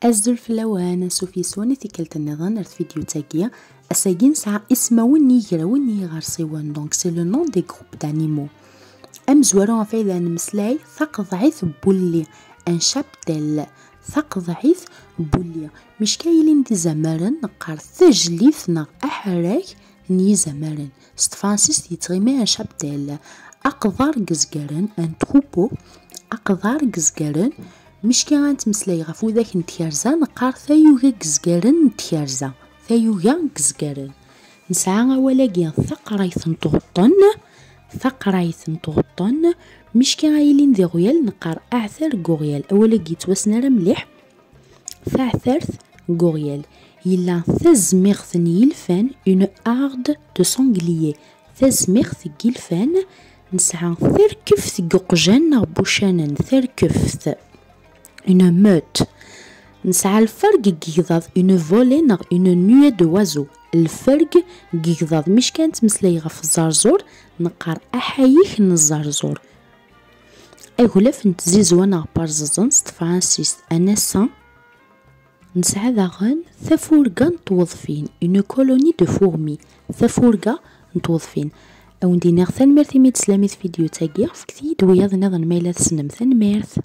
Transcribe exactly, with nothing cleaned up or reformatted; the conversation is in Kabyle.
Azul fell-awen, ansuf yes-wen i tikkelt nniḍen ar tvidyut-agi. Ass-agi nesɛa ismawen n yigrawen n yiɣersiwen, donc c'est le nom des groupes d'animaux. Amezwaru ɣef ay d nemmeslay, taqeḍɛit n wulli, un cheptel. Taqeḍɛit n wulli. Micka yilin d izamaren, neqqar tajlit neɣ aḥerrag n yizamaren. S tefransist yettɣimi un cheptel. Aqḍar n yizgaren, un troupeau. Aqḍar n yizgaren. Micka ad nettmeslay ɣef widak n tkerza, neqqar tayuga n yizgaren n tkerza. Tayuga n yizgaren. Nesɛa awal-agi taqrayt n tɣeṭṭen. Taqrayt n tɣeṭṭen. Micka ad yilin d iɣyal, neqqar aɛtar n uɣyal. Awal-agi yettwassen ara mliḥ. Taɛtart n uɣyal. Yella tazmiɣt n yilfan, une harde de sanglier. Tazmiɣt n yilfan. Nesɛa tarkeft n uqjan neɣ n wuccanen, tarkeft. Une meute. Nesɛa lferg n yigḍaḍ, une volée neɣ une nuée d'oiseaux. Lferg n yigḍaḍ, micka ad nettmeslay ɣef ẓerẓur, neqqar aḥayek n ẓerẓur. Aglaf n tzizwa neɣ parẓẓen s tefransist, un essaim. Nesɛa daɣen tafurga n tweḍfin, une colonie de fourmis. Tafurga n tweḍfin. Ad wen-d-iniɣ tanemmirt imi d-teslam i tvidyut-agi, fket-iyi-d wiyaḍ nniḍen ma yella tessnem. Tanemmirt.